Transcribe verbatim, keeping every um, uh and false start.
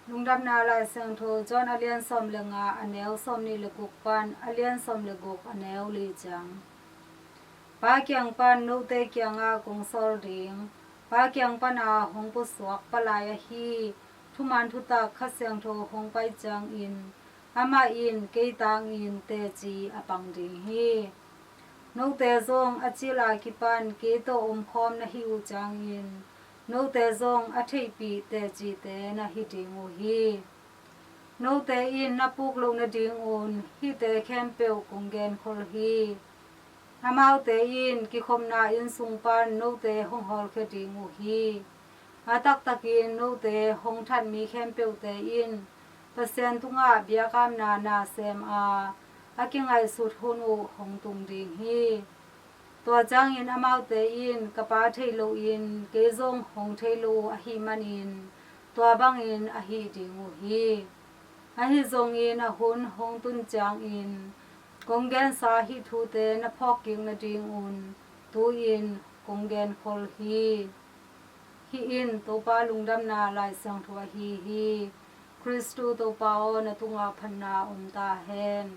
Lungdamna Lai Siangtho John a lian sawm le nga, a neu sawmnih le guk pan a lian sawm le guk, a neu li ciang. Pa kiang pan note kiangah kong sawl ding, Pa kiang pana hong pusuak palai ahi thuman thutak Kha Siangtho hong pai ciangin amah in kei tangin teci a pang ding hi. Note zong a cil a kipan kei tawh omkhawm na hi uh ciangin note zong a theihpih tecite na hi ding uh hi. Note in na puk loh nadingun hihte khempeuh kong genkhol hi. Amaute in kikhopna inn sung pan note hong hawlkhia ding uh hi. A taktakin note hong that mi khempeuhte in Pasian tungah biakapna na sem a, a kingaihsut hun uh hong tung ding hi. Tua ciangin amaute in ka Pa thei loin kei zong hong thei lo uh ahih manin tua bangin a hih ding uh hi. Ahi zongin a hun hong tun ciangin kong gensa hih thute na phawkkik nadingun tu-in kong genkhol hi. Hih in Topa lungdamna Lai Siangtho ahi hi. Khristu Topa aw, na tungah phatna om ta hen.